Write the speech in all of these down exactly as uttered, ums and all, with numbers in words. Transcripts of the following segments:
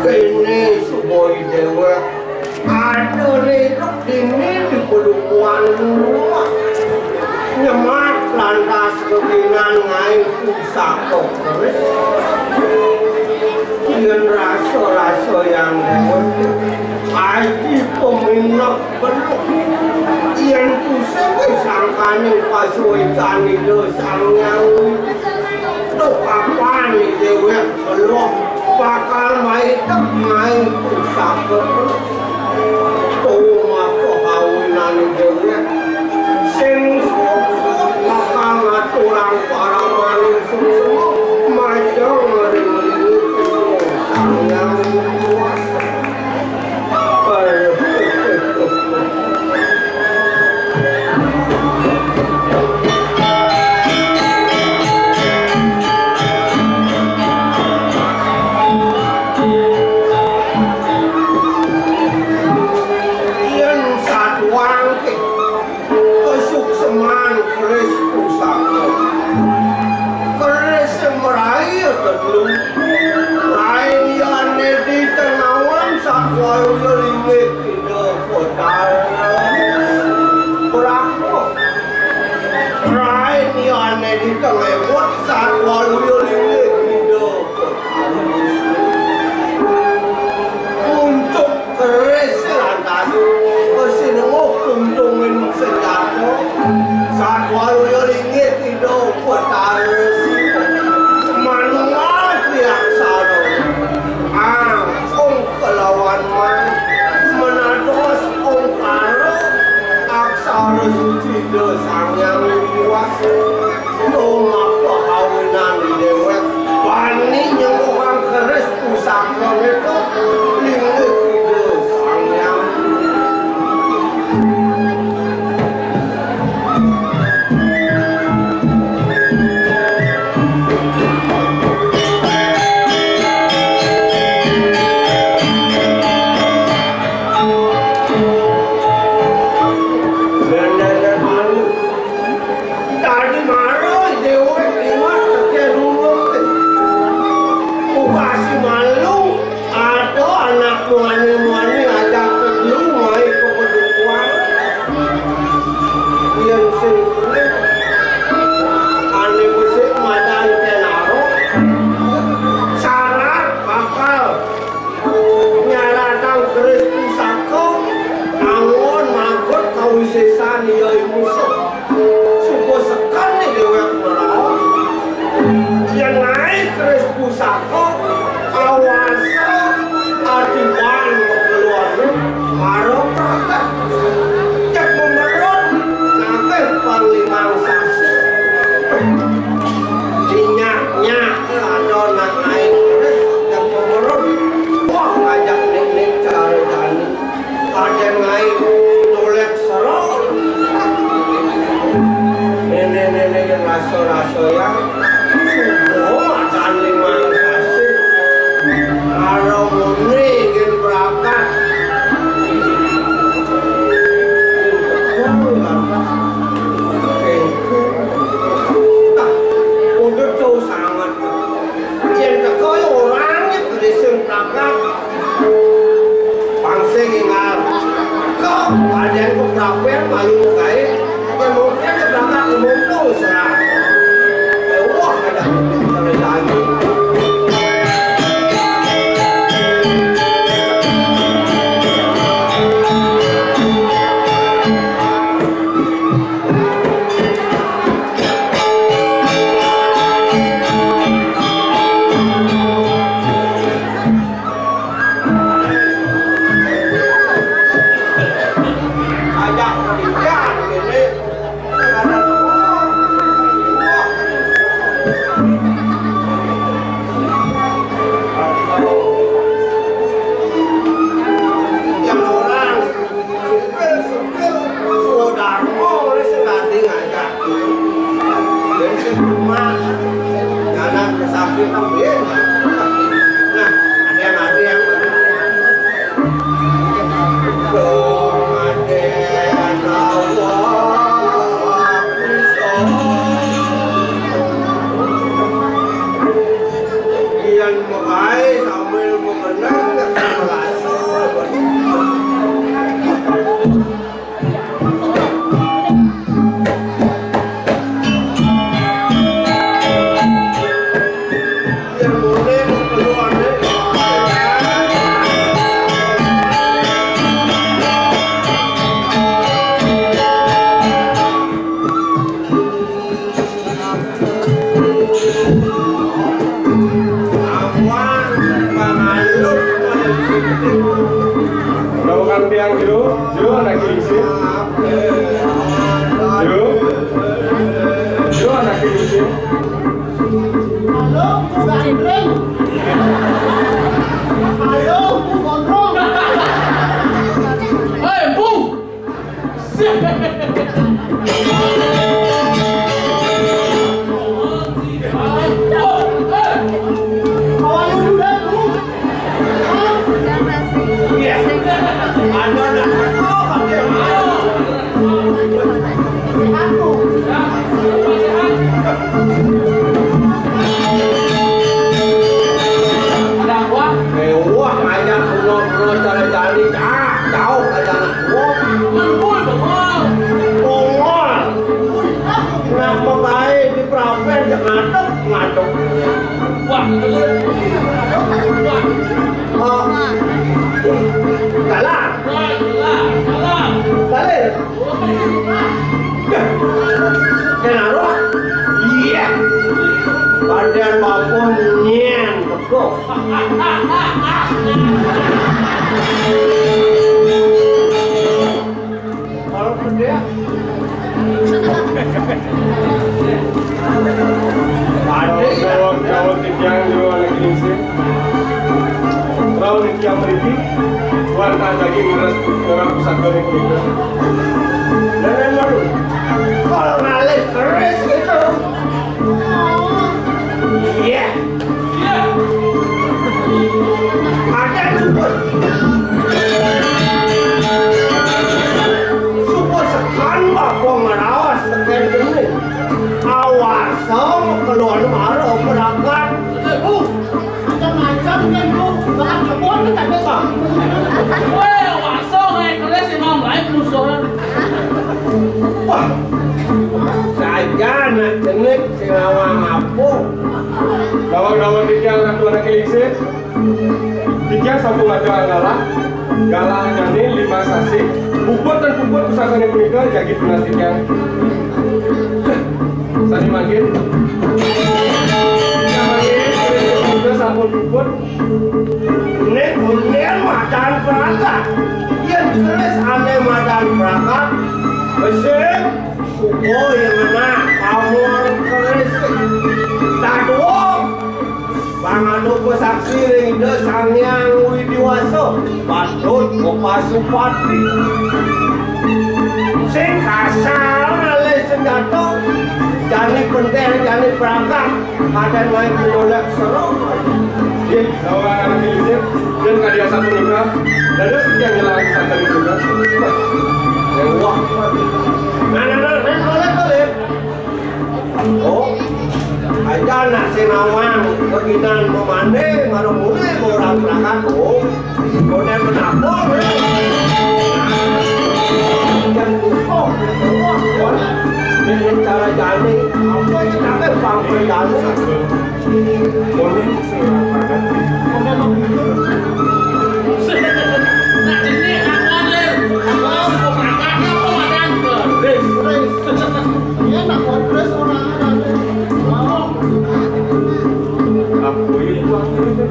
Kéné suba I déwék ada réduk dini di padukuhan luas. Nyemat lantas geginan ngaé pusaka keris. Yén rasa-rasa yang déwék, aji peminek beluh. Yén tusing sangkaning pasuécan Ida Sang Hyang Widi, duh kapan I déwék beluh bakal maidep ngaé pusaka. Tuh maka kawinan I déwék sing suksut bakal ngaturang paramaning suksma majeng ring Ida Sang Hyang Widi Wasa. Yén satuang ké kasukseman keris pusaka. Keris sing mrai telu. Rain yané di tengawan satwa linggih Ida Betara. Brahma. Rain yané di tengewut satwa linggih Ida Betara. Pucuk keris lantas, kesinengguh tungtungin senjata. Satwa luya linggih Ida Betara Siwa. Manual triaksara. Angkung kelawan man. Menados ongkara. Aksara suci Ida Sang Hyang Widi Wasa. Tumapa awinan déwék bani nyembuhang keris pusaka nika linggih Ida Sang Hyang. Dadi mara déwék liwat tekén gunung. Upasi malu, ada anak muani-muani ajak telu mai ka padukuhan. Yén sing kulit, ané besik madan kenaro, syarat bakal nyaratang keris pusaka, anggon magot kawisésan iya musuh. Suba seken né déwék ngraos. Yén naé keris pusaka, awasa adipan keluarga, mara pragat. Cek memerut, nagih panglimang sasi. Dinyak-nyak, ada nak naé keris, cek memerut. Wah, ngajak nik-nik cara jani. Kadén ngaé nolek sero. Néné-néné yang rasa-rasa yang subuh makan limang sasi. Kalau muni ingin berangkat. Nah, untuk jauh sangat. Yang teko orang yang berisi berangkat. Pang sing énggal. Kok ada yang keprapen malu kaé? Ya mungkin berangkat mumpung serah. Eh, wah, ada yang lagi. Yang orang Sugih-sugih, swadarma olih sing adi ngajak. Yén sing rumah, jalan pesakit tambén. Nah, ada yang ada yang Ramadan Allah. Makaé sambil makan, sambil asup. Lawakan tiang jero, jero anak gengsi. Jero, jero anak gengsi. Halo, Bu Gandreng. Halo, Bu Gondrong. Hei, Bu! Ada apa? Mewah, ngajak kuno-kuno cara cari, ah, jauh aja anak gua. Bongol. Bongol. Kenapa baik di perapen, ya ngadep, ngadep. Wah, betul. Wah. Oh. Kalah. Kalah, kalah, kalah. Kalah. Kenapa? Iya. Badan bapun nyén, betul. Kalau gede. Ada ya? Jawab, jawab, jawab, jawab, jawab. Lawan yang kiam mriki, wantah daging ngeres, ngerap pusaka ning punika. Lah, lah, lah. Kol ngalih keris itu. Iya. Ada cukup. Cukup sekan bapa ngeraos sekan ini. Awas, keluar marah perakan. Macam-macam kan, Bu. Bahan kebun kan, Bu. Weh, waso, eh, keris, imam lain penusuran. Wah, saja anak jenik sing ngawang apa? Gawang-gawang tiga orang tua anak lingsir. Tiga sampun ada galah. Galah jani lima sasi. Puput dan puput pusakane punika jagi tunas tiga. Sani mangkin. Sani mangkin, sudah sampun puput. Nek hunian madan prakat. Yen keris ane madan prakat, besik, suko yang menang, pamor keris. Tadwa, panganupa saksi ring Ida Sang Hyang Widi Wasa, patut mapasupati. Sing kasar ngalih senjata, jani penteh, jani perangkat, kadén main golek seru. Nggih, lawan anak lingsir, dan kadi asapunika, dados tiyang nyelang santen juga. Wah. Nah, nah, nah, nah, golek, golek. Oh, aja anak sing nawang, keginan memandé, marang mulih, orang perangkat, oh. Koné menapa? Yang buka, wah, wah. Dengan cara jani, apa yang kita panggil jani? Koné seorang banget. Nah, jenis apa, Lir? Apa? Apa? Apa? Apa? Ris. Ris. Iya, nak buat Ris orang ada. Oh. Aku itu, aku itu.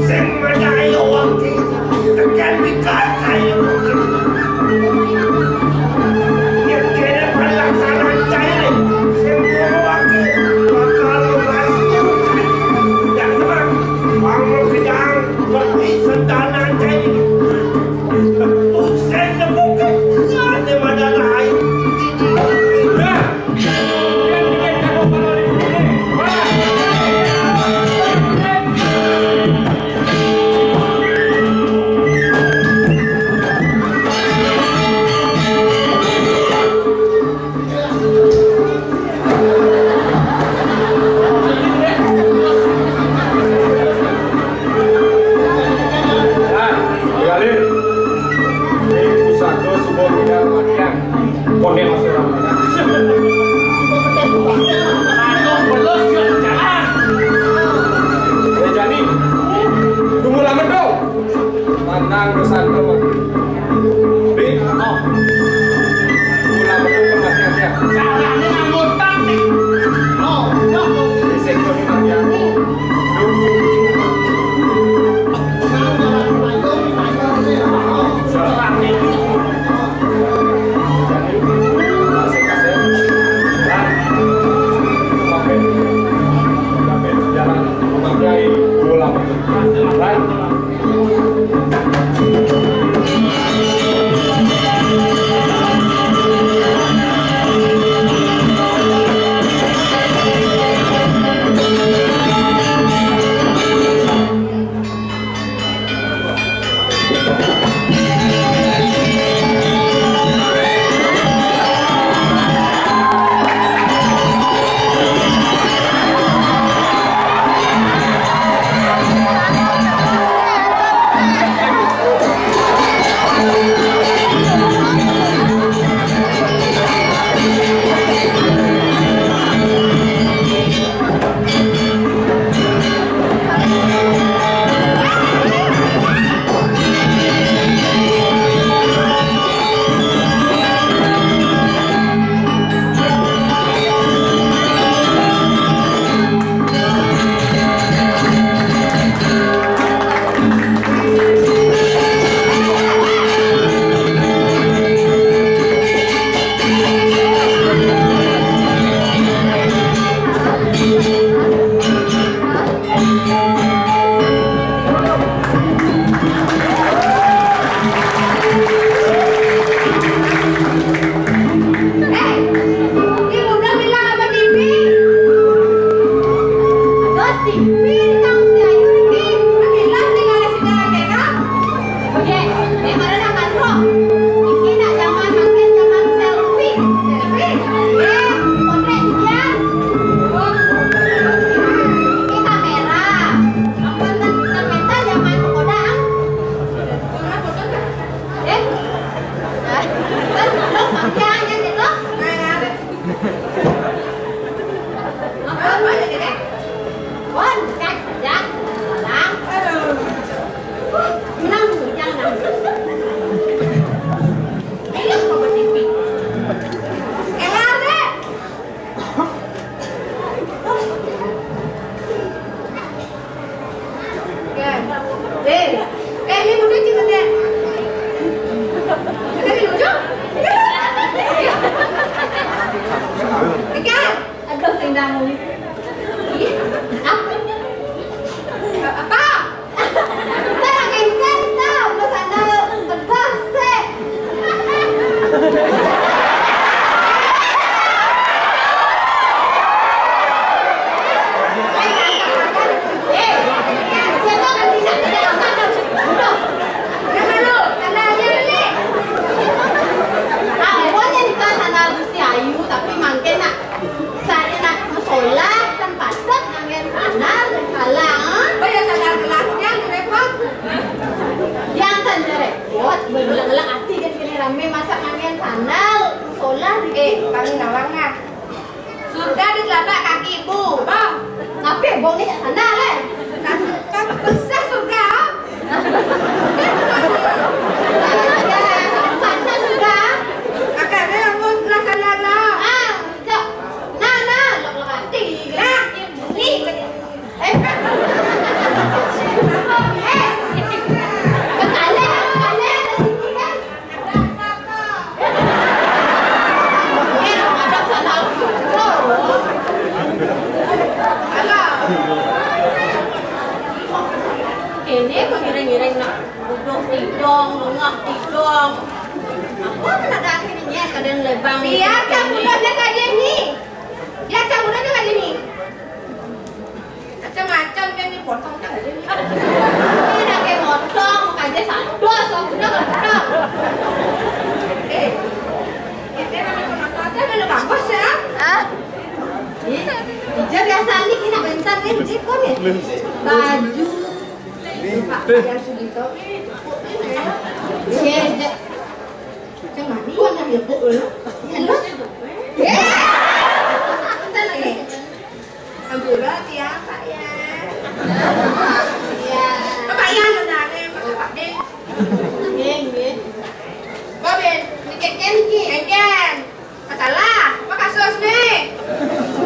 Sing menyai wong Dari ujung. Ikan. Aduh, tendang. Ih, apa? Apa? Tara kengken ta, masana tegas te. Tapi mangkin nak, saya nak masolah, kan patut nganggen sandal, kalah, ha? Bayar sandal kelas, yang repot. Yang kan repot, berulang-ulang ati kan kene rame masak nganggen sandal, masolah di. Eh, kami nawang nah. Surga di telapak kaki ibu, bang. Tapi bong ni kat sandal, eh? Kan, kan besar surga, ha? Mana surga? Agak dia yang mau belah sandal lah. Ah, cak. Nah, nah, lok-lok ati. Nah, ni. Eh. Eh. Kekale, kekale, ke sini kan. Eh, ada salah. Alah. Kene kok ngiring-ngiring nak buduh tidong, lengah tidong. Apa mana dah akhirnya kadang lebang. Biar cak budak dia kaji ni. Biar cak budak dia kaji ni. Macam-macam dia ni, potong kan aja ni. Ini dah kayak motong, makanya satu, satu, satu. Eh, kita namanya penonton aja ada bagus ya. Hah? Ih, dia biasa ni kena bentar ni, dia pun ni. Baju. Pak, yang segitu ni, cukup ni, ya. Iya, iya. Macam mana? Buat nak lebok dulu. Ya, lu. Ya. Bentar lagi. Ambil berarti ya, Pak, ya. Ya. Pak, ya, lu dah, Pak, Pak, deh. Nggih, nggih. Babin, ni keken iki. Keken. Masalah, apa kasus ni?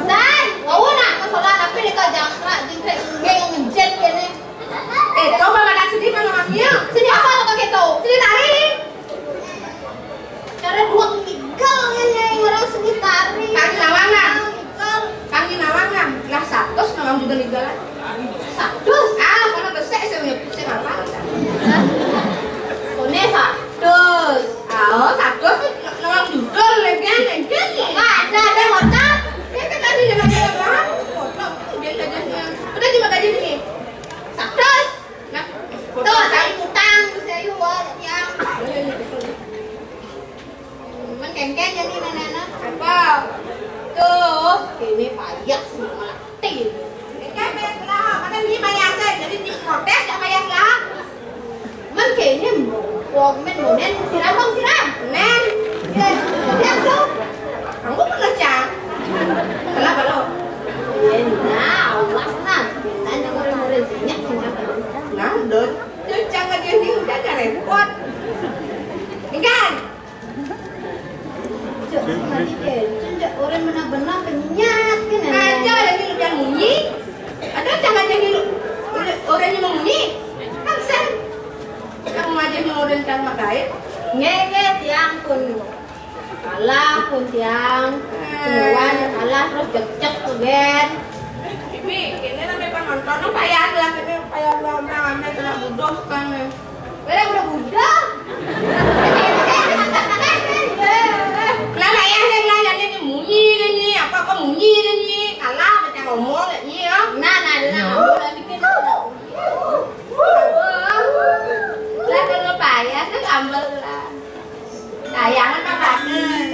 Dan, wau nak masalah tapi dia kau jangkrak, jingkrik, nggih, ngejet dia ni. Eh, kau mana sedih mana mamia? Sedih apa kau pakai tu? Sedih tari. Cara dua meninggal ni, orang seni tari. Kami lawangan. Meninggal. Kami lawangan. Lah, satu nawang juga meninggal. Satu? Ah, kalau besar saya punya pusing apa? Kone satu. Ah, oh, satu ni nawang judul lagi, lagi. Ada, ada motor. Dia kan tadi dia ada apa? Motor. Dia ada. Udah, terima kasih ni. Satu. Nah, tu, saya utang, saya, wah, ya. Mengkengkeng jadi mana-mana. Apa? Tuh, ini payah semua lah. Ti. Ini kan payah lah, mana ni payah saya, jadi ni protes tak payah lah. Mengkengkeng, wah, men, men, siram, bang, siram. Men. Ya, siram tu. Kamu pernah cang? Kenapa lo? Ya, nah, awas nah. Tanya orang-orang banyak, siram. Nah, udah. Cang aja ni udah ada repot. Ikan. Cuk, mati ke. Cuk, orang benar-benar kenyat ke, Nenek. Ada orang ni udah munyi. Ada cang aja ni orang ni munyi. Kan sen. Cang aja ni orang cang makai. Nggih, nggih, tiang pun. Kalah pun tiang. Keluar kalah terus cek-cek tuh, Gen. Bibi, ini namanya penonton, payah lah, ini payah lah, orang ame kena budoh kan. Kena budoh-budoh. Lah, lah, ya, lah, lah, ya, ni munyi ni, ni, apa, apa munyi ni, ni? Kalah macam ngomong ni, ya. Nah, nah, nah, nah, ngomong lah, bikin. Lah, kalau payah, kan ambel lah. Sayang apa bagus?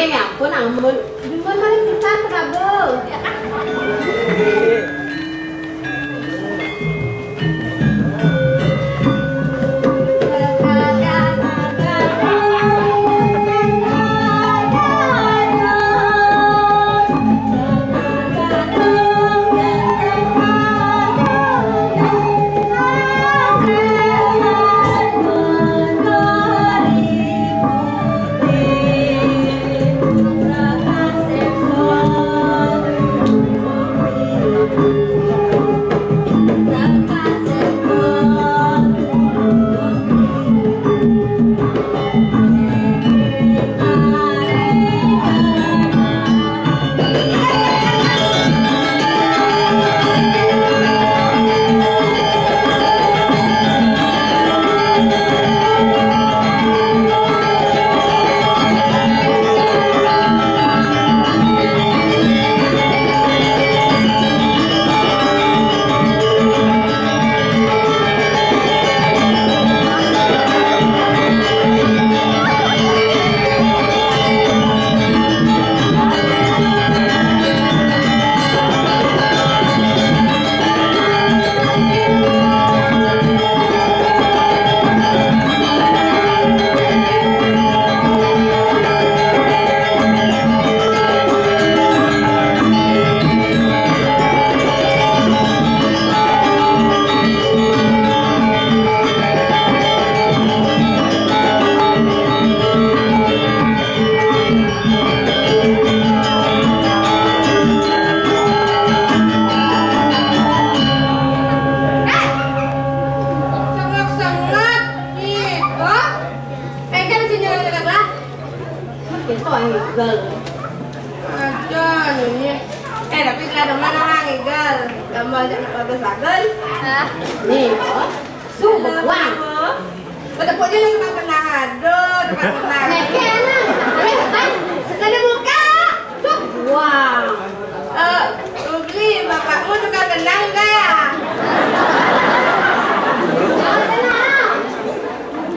Ya ampun, ampun. Jumun mari pisan ke Prabu. Sengak-sengak, gitu. Engke mesti nyuruh ke sebelah. Gitu, ayo, Gal. Aja, ini. Eh, tapi kada mana, Gal? Gambar anak bagus-bagus. Hah? Nih, oh. Subuh, Wang. Betul aja lu tukang kenang, aduh, tukang kenang. Nah, iya, nah. Ayo, kan? Tadi buka. Subuh, Wang. Eh, Rubli, bapakmu tukang kenang enggak ya?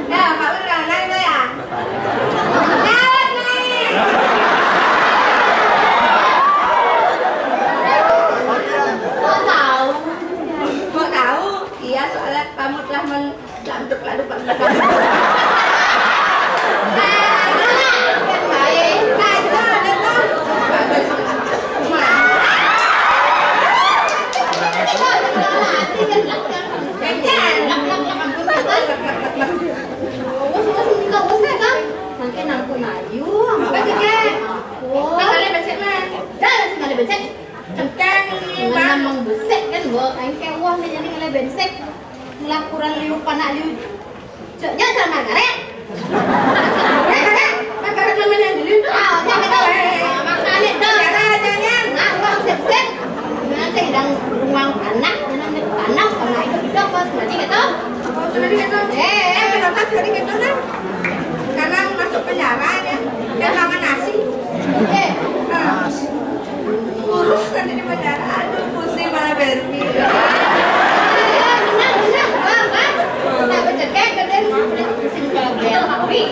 Ya, bapakmu tukang kenang enggak ya? Jawab, nih. Kok tahu? Kok tahu? Iya, soalnya kamu telah men-, Cengkeng ini, Bang. Memang besek kan, gua engke uang nih jadi ngelai bensek. Ngelaporan liu panak liu. Ceknya jangan ngaret. Ngaret, ngaret, ngaret namanya dulu. Ah, jangan tahu. Makanya dah. Jangan, jangan. Nah, uang sip-sip. Nanti dang rumah anak, nanti anak, anak itu juga pas nanti gitu. Oh, sudah gitu. Eh. Eh, kenapa sudah gitu, nah? Karena masuk penjara dia. Dia makan nasi. Eh. Nah. Kurus nanti di penjara. Aduh, pusing malah Barbie. Benar, benar. Apa? Nah, becekek, gede, pusing kalau Barbie.